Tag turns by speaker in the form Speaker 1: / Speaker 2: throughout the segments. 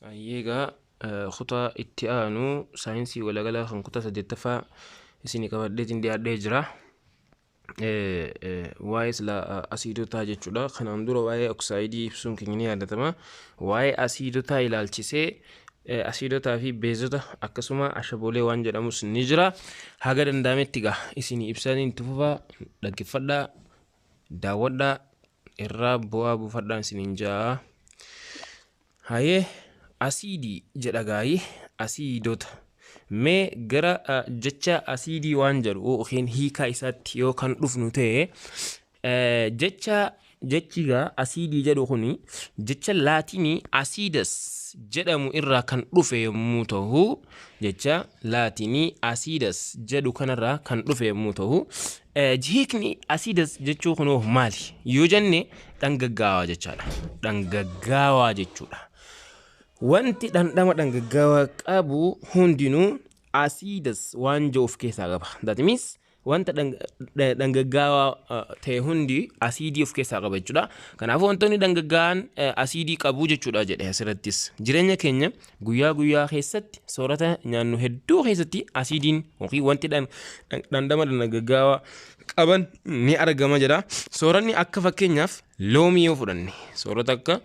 Speaker 1: Egaa kutaa itti aanu saayinsii waliigalaa kan kutaa saddeettaffaa isinii qabadheetiin dhiyaadhee jira. Waa'ee sila asiidotaa jechuudha. Kanaan dura waa'ee oksaayidii ibsuun keenya ni yaadatama. Waa'ee asiidotaa ilaalchisee asiidotaa fi beezota akkasuma ashaboolee waan jedhamus ni jira. Haga danda'ametti egaa isinii ibsaniin itti fufaa, dhaggeeffadhaa, daawwadhaa, irraa bu'aa buufadhaan isiniin ja'a. Hayee, asiidii jedha gaayii, asiidota. Mee gara jecha asiidii waan jedhu yookiin hiikaa isaatti yoo kan dhufnu ta'e, jechi gaa asiidii jedhu kuni jecha Laatinii acidus jedhamu irraa kan dhufe yommuu ta'u, jecha Laatinii acidus jedhu kanarraa kan dhufe yommuu ta'u, hiikni acidus jechuu kunoo maali yoo jenne, dhangaggaawaa jechaadha. Dhangaggaawaa jechuudha. Wanti dhandhama dhangaggaawaa qabu hundinuu acidus waan jiru of keessaa qaba. That means wanta dhangaggaawaa ta'e hundi asiidii of keessaa qaba jechuudha. Kanaafuu wantoonni dhangaggaa'an asiidii qabu jechuudha jedhe asirrattis. Jireenya keenya guyyaa guyyaa keessatti soorata nyaannu hedduu keessatti asiidiin yookiin wanti dhandhama dhangaggaawaa qaban ni argama jedha. Sooranni akka fakkeenyaaf loomii yoo fudhanne, soorata akka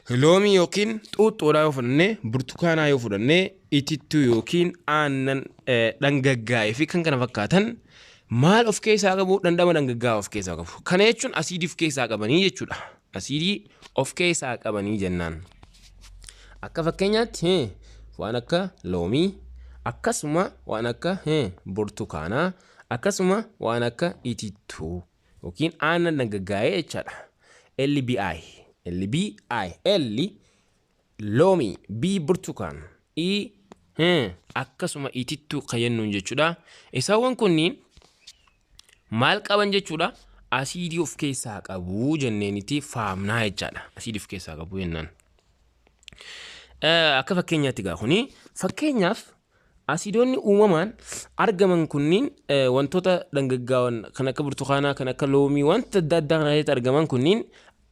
Speaker 1: loomii yookiin xuuxxoodhaa yoo fudhanne, burtukaanaa yoo fudhanne, itittuu yookiin aannan dhangaggaa'ee fi kan kana fakkaatan maal of keessaa qabu? Dhandhama dhangaggaa'aa of keessaa qabu. Kana jechuun asiidii of keessaa qabanii jechuudha. Asiidii of keessaa qabanii jennaan. Akka fakkeenyaatti waan akka loomii, akkasuma waan akka burtukaanaa, akkasuma waan akka itittuu yookiin aannan dhangaggaa'ee jechaadha. LBI, LBI, L loomii, B burtukaan, E akkasuma itittuu kan jennuun jechuudha. Isaawwan kunniin maal qaban jechuudha? Asiidii of keessaa qabu jenneenitti faamnaa jechaadha. Asiidii of keessaa qabu jennaan. Akka fakkeenyaatti gaa kuni fakkeenyaaf asiidonni uumamaan argaman kunniin, wantoota dhangaggaa'an kan akka burtukaanaa, kan akka loomii, wanta adda addaa kana keessatti argaman kunniin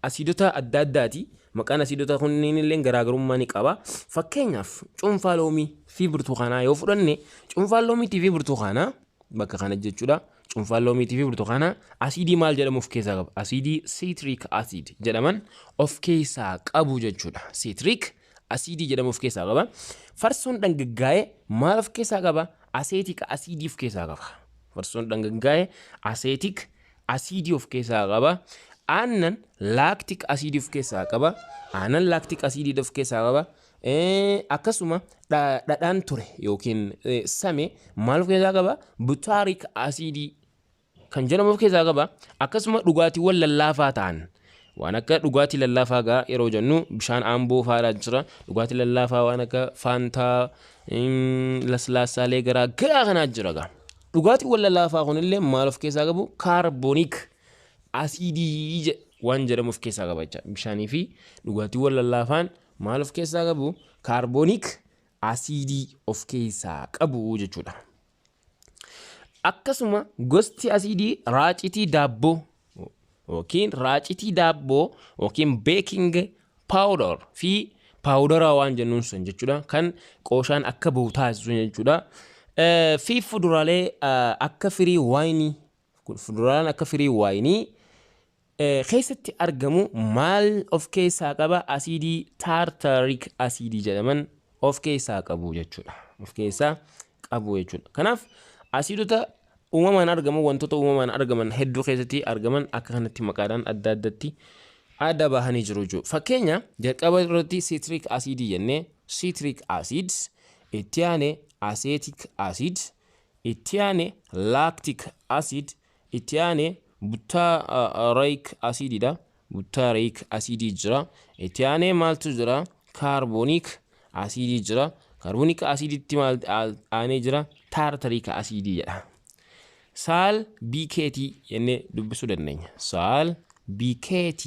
Speaker 1: asiidota adda addaati. Maqaan asiidota kunniin illee garaagarummaa ni qaba. Fakkeenyaaf cuunfaa loomii fi burtukaanaa yoo fudhanne, cuunfaan loomiitii fi burtukaanaa bakka kana jechuudha. Cuunfaan loomiitii fi burtukaanaa asiidii maal jedhamu of keessaa qaba? Asiidii citric acid jedhaman of keessaa qabu jechuudha. Citric asiidii jedhamu of keessaa qaba. Farsoon dhangaggaa'ee maal of keessaa qaba? Acetic asiidii of keessaa qaba. Farsoon dhangaggaa'ee acetic asiidii of keessaa qaba. Aannan lactic asiidii of keessaa qaba. Aannan lactic asiidii of keessaa qaba. Akkasuma dhadhaan ture yookiin same maal of keessaa qaba? Butyric asiidii kan jedhamu of keessaa qaba. Akkasuma dhugaatiiwwan lallaafaa ta'an, waan akka dhugaatii lallaafaa gaa yeroo jennu bishaan aamboo fa'aadhaa jira. Dhugaatii lallaafaa waan akka Faantaa, laslaassaalee garaa garaa kanaa jira gaa. Dhugaatiiwwan lallaafaa kunillee maal of keessaa qabu? Carbonic asiidii waan jedhamu of keessaa qaba jecha. Bishaanii fi dhugaatiiwwan lallaafaan maal of keessaa qabu? Carbonic asiidii of keessaa qabu jechuudha. Akkasuma gosti asiidii raacitii daabboo yookiin raacitii daabboo yookiin baking powder fi paawudaraa waan jennuun sun jechuudha. Kan qooshaan akka bahu taasisu jechuudha. Fi fuduraalee akka firii waayinii, fuduraaleen akka firii waayinii keessatti argamu maal of keessaa qaba? Asiidii tartaric asiidii jedhaman of keessaa qabu jechuudha. Of keessaa qabu jechuudha. Kanaaf asiidota uumamaan argaman, wantoota uumamaan argaman hedduu keessatti argaman akka kanatti maqaadhaan adda addatti adda bahanii jiru jechuudha. Fakkeenya jalqaba irratti citric asiidii jennee, citric acid, itti aanee acetic acid, itti aanee lactic acid, itti aanee butyric asiididha. Butyric asiidii jira. Itti aanee maaltu jira? Carbonic asiidii jira. Carbonic asiidiitti maal aanee jira? Tartaric asiidii jedha. Saal BKT jennee dubbisuu dandeenya. Saal BKT.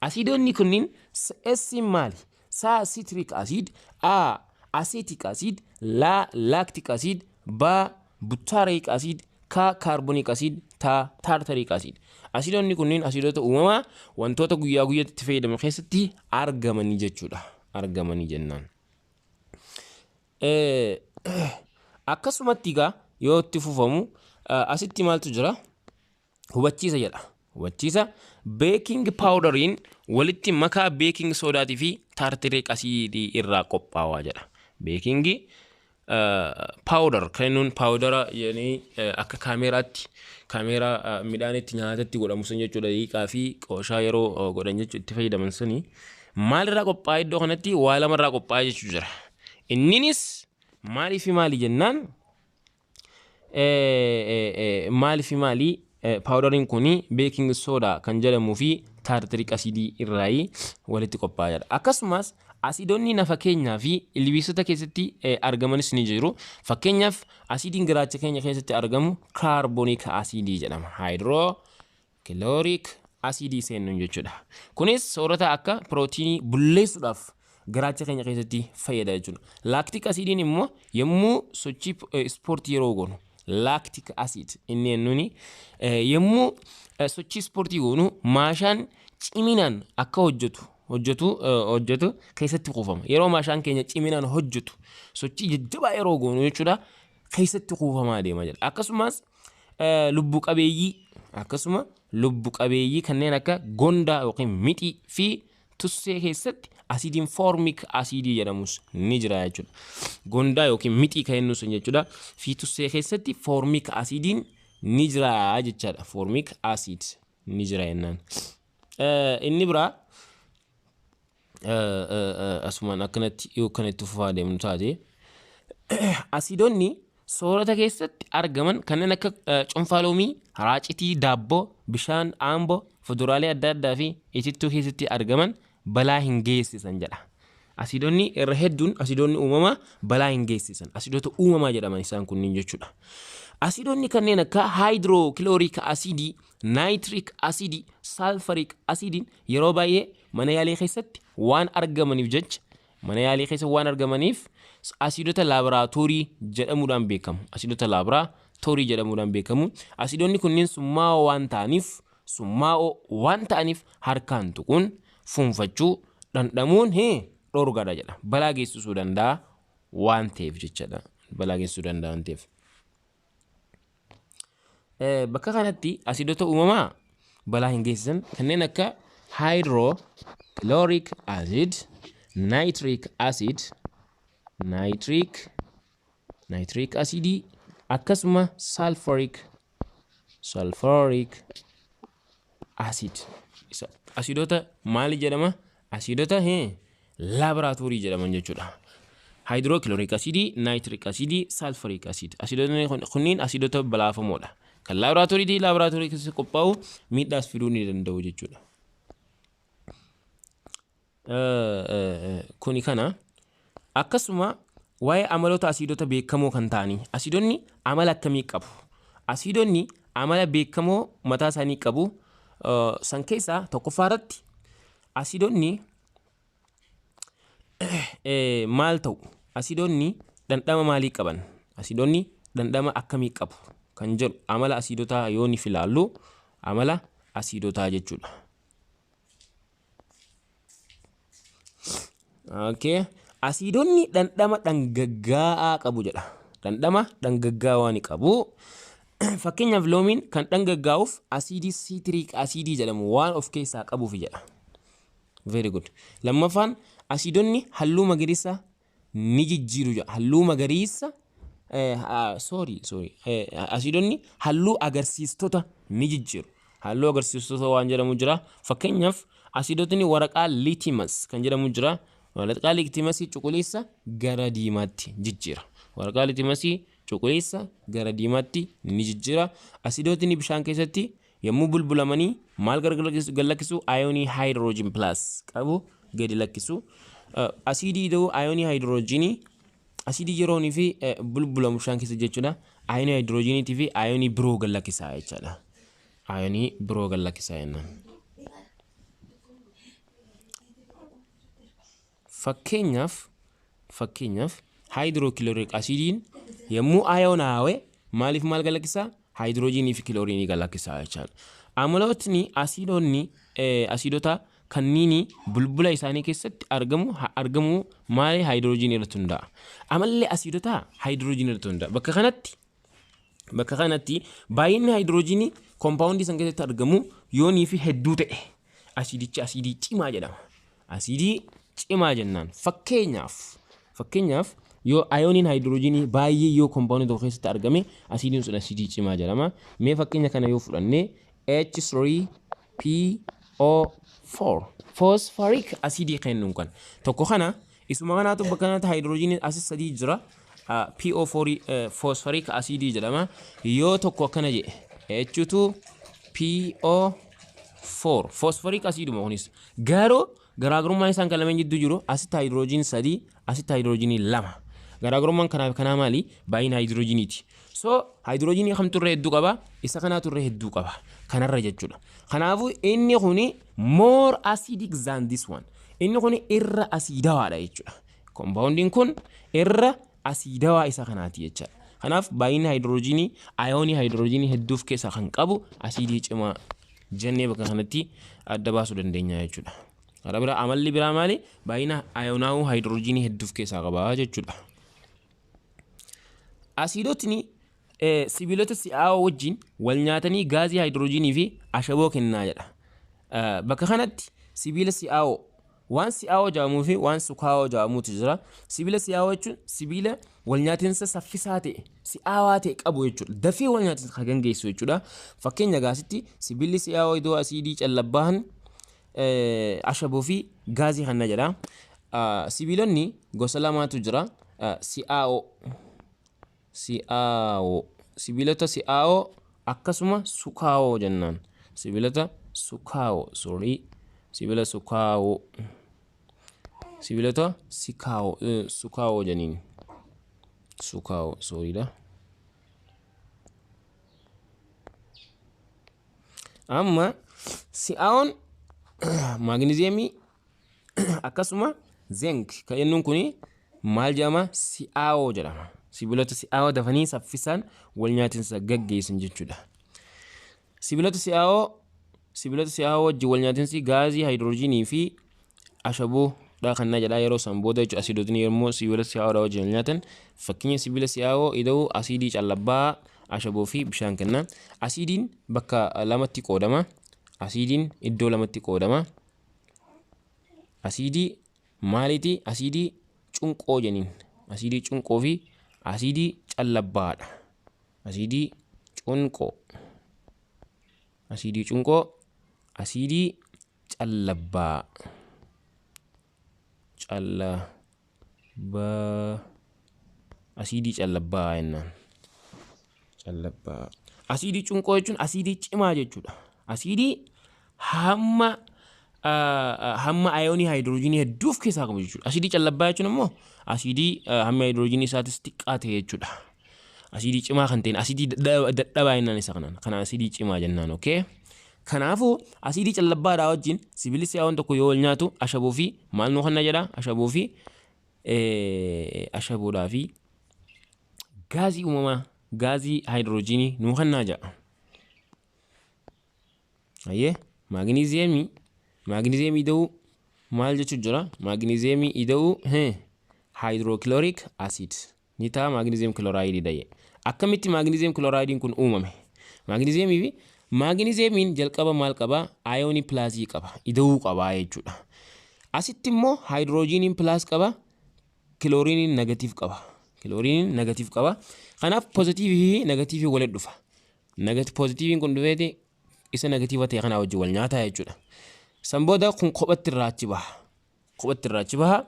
Speaker 1: Asiidonni kunniin S maali? Sa citric acid, A acetic acid, La lactic acid, B butyric acid, K carbonic acid, T tartaric acid. Asiidonni kunniin asiidota uumamaa wantoota guyyaa guyyaatti itti fayyadamu keessatti argamanii jechuudha. argamanii jennaan. Akkasumatti egaa yoo itti fufamu asitti maaltu jira? Hubachiisa jedha. Hubachiisa: baking powderiin walitti makaa baking sodaatii fi tartaric asiidii irraa qophaawaa jedha. Baking powder kan inni powdera jedhanii akka kaameeraatti, kaameeraa midhaan itti nyaatatti godhamu sun jechuudha, dhiiqaa fi qooshaa yeroo godhan jechuudha itti fayyadaman suni maalirraa qophaa'e? Iddoo kanatti waa lamarraa qophaa'e jechuu jira. Inninis maalii fi maali jennaan, maalii fi maalii? Powderiin kuni baking soda kan jedhamuu fi tartaric asiidii irraa walitti qophaa'edha. Akkasumas asiidonni nafa keenyaa fi ilbiisota keessatti argamanis ni jiru. Fakkeenyaaf, asiidiin garaacha keenya keessatti argamu carbonic asiidii jedhama. Hydrochloric asiidii seennuun jechuudha. Kunis soorata akka pirootiinii bulleessuudhaaf garaacha keenya keessatti fayyada jechuudha. Lactic asiidiin immoo yommuu sochii ispoortii yeroo goonu, lactic acid inni jennuuni, yommuu sochii ispoortii goonu maashaan ciminaan akka hojjetu keessatti kuufama. Yeroo maashaan keenya ciminaan hojjetu, sochii jajjabaa yeroo goonu jechuudha, keessatti kuufamaa deema jedha. Akkasumas lubbu qabeeyyii, akkasuma lubbu qabeeyyii kanneen akka gondaa yookiin mixii fi tussee keessatti asiidiin formic asiidii jedhamus ni jira jechuudha. Gondaa yookiin mixii kan jennu sun jechuudha. Fi tussee keessatti formic asiidiin ni jira jechaadha. Formic acid ni jira jennaan. Inni biraa asumaan akkanatti yoo kanatti fufaa deemnu taate, asiidonni soorata keessatti argaman kanneen akka cuunfaa loomii, raacitii daabboo, bishaan aamboo, fuduraalee adda addaa fi itittuu keessatti argaman balaa hin geessisan jedha. Asiidonni irra hedduun, asiidonni uumamaa balaa hin geessisan. Asiidota uumamaa jedhaman isaan kunniin jechuudha. Asiidonni kanneen akka hydrochloric asiidii, nitric asiidii, sulfuric asiidiin yeroo baay'ee mana yaalii keessatti waan argamaniif jecha, mana yaalii keessa waan argamaniif asiidota laaboraatoorii jedhamuudhaan beekamu. Asiidota laaboraatoorii jedhamuudhaan beekamu. Asiidonni kunneen summaa'oo waan ta'aniif, summaa'oo waan ta'aniif harkaan tuquun, fuunfachuu, dhandhamuun dhorgaadha jedha. Balaa geessisuu danda'a waan ta'eef jechaadha. Balaa geessisuu danda'a waan ta'eef. Bakka kanatti asiidota uumamaa balaa hin geessisan kanneen akka hydrochloric acid, nitric acid, nitric acidii, akkasuma sulfuric acid. Asiidota maali jedhama? Asiidota laaboraatoorii jedhaman jechuudha. Hydrochloric acidii, nitric acidii, sulfuric acid. Asiidotni kunniin asiidota balaafamoodha. Kan laaboraatooriitii laaboraatoorii keessatti qophaa'u miidhaas fiduu ni danda'u jechuudha. Kuni kana. Akkasuma waa'ee amaloota asiidota beekamoo kan ta'anii, asiidonni amala akkamii qabu? Asiidonni amala beekamoo mataa isaanii qabu. San keessaa tokkoffaa irratti asiidonni maal ta'u? Asiidonni dhandhama maalii qaban? Asiidonni dhandhama akkamii qabu kan jedhu, amala asiidotaa yoo ni ilaallu, amala asiidotaa jechuudha. Okay. Asiidonni dhandhama dhangaggaa'aa qabu jedha. Dhandhama dhangaggaa'aa ni qabu. Fakkeenyaaf, loomiin kan dhangaggaa'uuf asiidii citric asiidii jedhamu waan of keessaa qabuuf jedha. Very good. Lammaffaan, asiidonni halluu magariisa ni jijjiiru jedha. Halluu magariisa, sorry, sorry, asiidonni halluu agarsiistota ni jijjiiru. Halluu agarsiistota waan jedhamu jira. Fakkeenyaaf, asiidotni waraqaa litmus kan jedhamu jira. Waraqaa litmusii cuquliisa gara diimaatti jijjiira. Waraqaa litmusii cuquliisa gara diimaatti ni jijjiira. Asiidotni bishaan keessatti yommuu bulbulamanii maal gad lakkisu? Ayoonii hydrogen plus qabu gadi lakkisu. Asiidii ta'uu ayoonii hydrogenii, asiidii yeroonii fi bulbulamu bishaan keessa jechuudha. Ayoonii hydrogeniitii fi ayoonii biroo gad lakkisaa jechaadha. Ayoonii biroo gad lakkisaa jennaan. Fakkeenyaaf, hydrochloric asiidiin yommuu ayoonaa'e maaliif maal gad lakkisaa? Hydrogenii fi kilooriinii gad lakkisaa jechaadha. Amalootni asiidonni asiidota kanniini bulbula isaanii keessatti argamu argamu maali haayidiroojiinii irratti hundaa'a. Amalli asiidotaa haayidiroojiinii irratti hundaa'a. Bakka kanatti baay'inni haayidiroojiinii koompaawundii san keessatti argamu yoonii fi hedduu ta'e asiidichi asiidii cimaa jedhama. Asiidii cimaa jennaan fakkeenyaaf yoo ayooniin haayidiroojiinii baay'ee yoo koompaawundii tokko keessatti argame, asiidiin sun asiidii cimaa jedhama. Mee fakkeenya kana yoo fudhanne, H3PO4 phosphoric asiidii kennuun kan tokko kana isuma kanaatu bakka kanatti haayidiroojiiniin asis sadii jira. PO4 phosphoric asiidii jedhama. Yoo tokko akkana jedhe, H2 PO4 phosphoric asiiduma kunis, garuu garaagarummaan isaan kan lameen jidduu jiru asitti haayidiroojiin sadii, asitti haayidiroojiinii lama. Garaagarummaan kanaaf kanaa maali? Baay'ina haayidiroojiiniiti. So haayidiroojiinii kamtu irra hedduu qaba? Isa kanaatu irra hedduu qaba. Kanarra jechuudha. Kanaafuu inni kuni more acidic than this one. Inni kuni irra asiidawaadha jechuudha. Kompoundiin kun irra asiidawaa isa kanaati jechaadha. Kanaaf baay'inni haayidiroojiinii, ayoonii haayidiroojiinii hedduuf keessaa kan qabu asiidii cimaa jennee bakka kanatti adda baasuu dandeenya jechuudha. Karaa biraa amalli biraa maali? Baay'ina ayoonaawuu haayidiroojiinii hedduuf keessaa qaba jechuudha. Asiidotni sibiilota si'aawoo wajjin wal nyaatanii gaazii haayidiroojiinii fi ashaboo kennaa jedha. Bakka kanatti sibiila si'aawoo, waan si'aawoo jedhamuu fi waan sukaawoo jedhamutu jira. Sibiila si'aawoo jechuun sibiila wal nyaatinsa saffisaa ta'e, si'aawaa ta'e qabu jechuudha. Dafee wal nyaatinsa kan gaggeessu jechuudha. Fakkeenya gaasitti sibiilli si'aawoo iddoo asiidii callabbaahan ashaboo fi gaazii kanna jedha. Sibiilonni gosa lamaatu jira. Si'aawoo, si'aawoo, sibiilota si'aawoo akkasuma sukaawoo jennaan. Sibiilota sukaawoo, sorry, sibiila sukaawoo, sibiilota sikaawoo, sukaawoo jeniin, sukaawoo, sorry dha. Amma si'aawoon maagniziyeemii akkasuma zinc kan jennuun kuni maal jedhama? Si'aawoo jedhama. Sibiilota si'aawoo dafanii saffisaan wal nyaatinsa gaggeessan jechuudha. Sibiilota si'aawoo wajjin wal nyaatinsi gaazii haayidiroojiinii fi ashaboo dha kan jedha yeroo san booda jechuudha. Asiidotni yommuu sibiilota si'aawoodha wajjin wal nyaatan, fakkeenya sibiila si'aawoo ida'uu asiidii callabbaa ashaboo fi bishaan kenna. Asiidiin bakka lamatti qoodama. Asiidiin iddoo lamatti qoodama. Asiidii maaliiti? Asiidii cunqoo jeniin. Asiidii cunqoo fi asiidii callabbaadha. Asiidii cunqoo. Asiidii cunqoo, asiidii callabbaa. Callabaa. Asiidii callabbaa jennaan. Callabbaa. Asiidii cunqoo jechuun asiidii cimaa jechuudha. Asiidii hamma ayoonii haayidiroojiinii hedduu of keessaa qabu jechuudha. Asiidii callabbaa jechuun immoo asiidii hammi haayidiroojiinii isaatis xiqqaa ta'e jechuudha. Asiidii cimaa kan ta'in asiidii dadhabaa jennaan isa kanaan. Kana asiidii cimaa jennaan, okay? Kanaafuu asiidii callabbaadhaa wajjin sibiilli si'aawwan tokko yoo wal nyaatu ashaboo fi maal nuu kenna jedha? Ashaboodhaa fi gaazii uumamaa, gaazii haayidiroojiinii nuu kennaa jedha. Ayyee, maagniziyeemii ida'uu maal jechuun jira? Maagniziyeemii ida'uu hydrochloric acid ni ta'a magnesium kiloraayiidii dha. Akkamitti magnesium kiloraayidiin kun uumame? Maagniziyeemii fi maagniziyeemiin jalqaba maal qabaa? Ayoonii plusii qaba. Ida'uu qabaa jechuudha. Asitti immoo haayidiroojiiniin plus qaba. Kilooriiniin negative qaba. Kilooriiniin negative qaba. Kanaaf poozitiivii fi negatiivii walitti dhufa. Poozitiiviin kun dhufeeti isa negatiiva ta'e kanaa wajjin wal nyaataa jechuudha. San booda kun kophatti irraa achi baha. Kophatti irraa achi baha.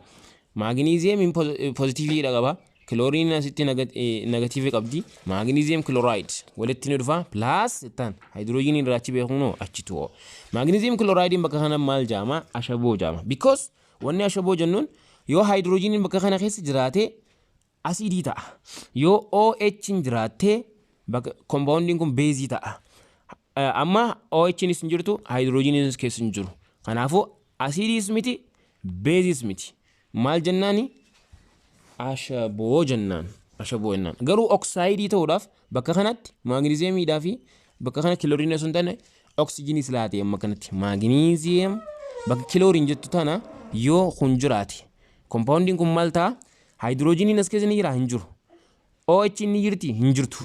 Speaker 1: Maagniziyeemiin poozitiiviidha qaba. Kilooriiniin asitti negatiivii qabdi. Magnesium chloride walitti ni dhufa. Plus jettaan haayidiroojiiniin irraa achi beeknu achi tu'o. Magnesium kiloraayidiin bakka kana maal jedhama? Ashaboo jedhama. Because wanni ashaboo jennuun yoo haayidiroojiiniin bakka kana keessa jiraate asiidii ta'a. Yoo OH jiraatte bakka kompoondiin kun beezii ta'a. Amma OH nis hin jirtu, haayidiroojiiniinis keessa hin jiru. Kanaafuu asiidiis miti, beeziis miti. Maal jennaani? Ashaboo jennaan. Ashaboo jennaan. Garuu oksaayidii ta'uudhaaf bakka kanatti maagniziyeemiidhaa fi bakka kana kilooriinii osoo hin taane oksijiiniis laatee amma kanatti magnesium Bakka kilooriin jettu tana yoo kun jiraate kompaawundiin kun maal ta'a? Haayidiroojiniin as keessa ni jira? Hin jiru. OH ni jirti? Hin jirtu.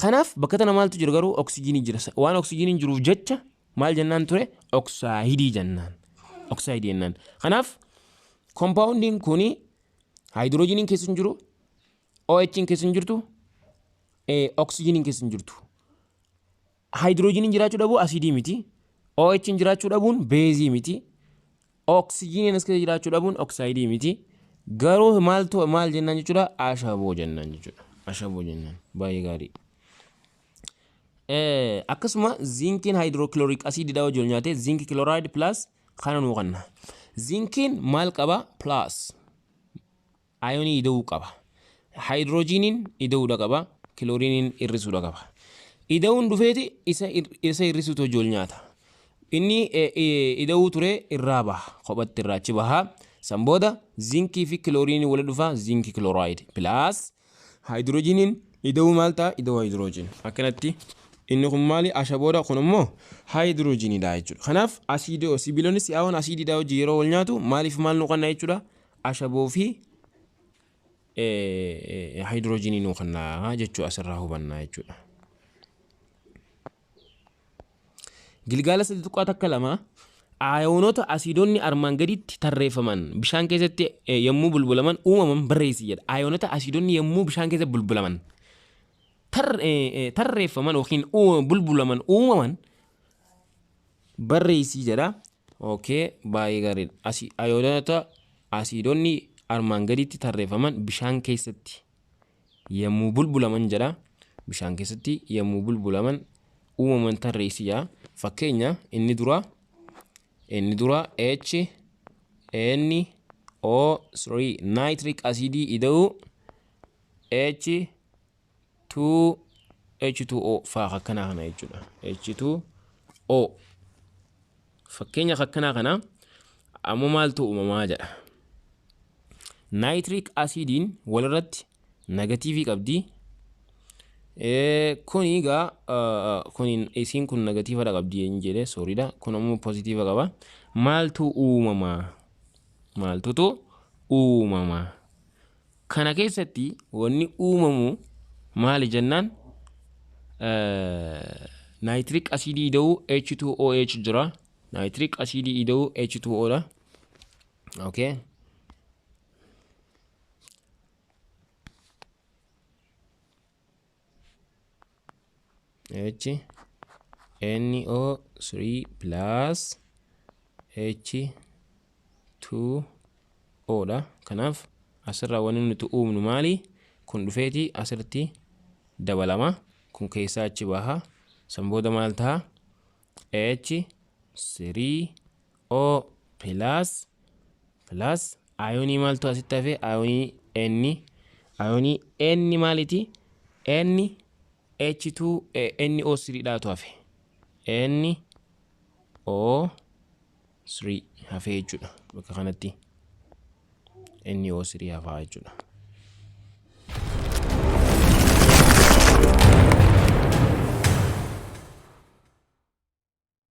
Speaker 1: Kanaaf bakka tana maaltu jira garuu? Oksijiinii jira. Waan oksijiiniin jiruuf jecha maal jennaan ture? Oksaayidii jennaan. Oksaayidii jennaan. Kanaaf kompaawundiin kuni haayidiroojiniin keessa hin jiru, OH keessa hin jirtu, oksijiiniin keessa hin jirtu. Haayidiroojiniin jiraachuu dhabuu asiidii miti. OH jiraachuu dhabuun beezii miti. Oksijiiniin as keessa jiraachuu dhabuun oksaayidii miti. Garuu maaltu maal jennaan jechuudha? Ashaboo jennaan jechuudha. Ashaboo jennaan. Baay'ee gaarii. Akkasuma zinkiin hydrochloric asiididha wajjin nyaate zinc chloride plus kana nuu kanna. Zinkiin maal qaba? Plus ayoonii ida'uu qaba. Haayidroojiniin ida'uudha qaba. Kilooriiniin hir'isuudha qaba. Ida'uun dhufeeti isa hir'isuutu hojii wal nyaata. Inni ida'uu ture irraa baha. Kophatti irraa achi baha. San booda zinkii fi kilooriiniin wal dhufa zinki chloride plus haayidroojiniin ida'uu maal ta'a? Ida'uu haayidroojin. Akkanatti inni kun maali? Ashaboodha. Kun immoo haayidroojiniidha jechuudha. Kanaaf asiidoo sibiilonni si'aawoon asiidiidha hojii yeroo wal nyaatu maaliif maal nu kanna jechuudha? Ashaboo fi haayidroojinii nuu kennaa jechuu asirraa hubannaa jechuudha. Gilgaala 3.12 ayoonota asiidonni armaan gaditti tarreeffaman bishaan keessatti yommuu bulbulaman uumaman barreessi jedha. Ayoonota asiidonni yommuu bishaan keessatti bulbulaman tarreeffaman yookiin bulbulaman uumaman barreessi jedha. Okay, baay'ee gaariidha. Ayoonota asiidonni armaan gaditti tarreeffaman bishaan keessatti yommuu bulbulaman jedha. Bishaan keessatti yommuu bulbulaman uumaman tarreessi jedha. Fakkeenya inni dura H N O 3 nitric acidii ida'uu H 2 H2O faa akkanaa kana jechuudha. H2O fakkeenya akkanaa kana ammoo maaltu uumamaa jedha. Nitric acidiin walirratti negatiivii qabdi. Kun egaa kun isiin kun negatiivadha qabdi hin jedhe sooriidha. Kun ammoo pozitiiva qaba. Maaltu uumamaa? Maaltutu uumamaa? Kana keessatti wanni uumamu maali jennaan nitric acidii ida'uu H2OH jira. Nitric acidii ida'uu H2O dha. Okay. H NO3 plus H2O dha. Kanaaf asirraa wanni nuti uumnu maali? Kun dhufeeti asirratti dabalama. Kun keessaa achi baha. San booda maal ta'a? H3O plus plus ayoonii maaltu asitti hafe? Ayoonii N. Ayoonii N maaliti? N H2 NO3 dhaatu hafe. NO3 hafe jechuudha. Bakka kanatti NO3 hafaa jechuudha.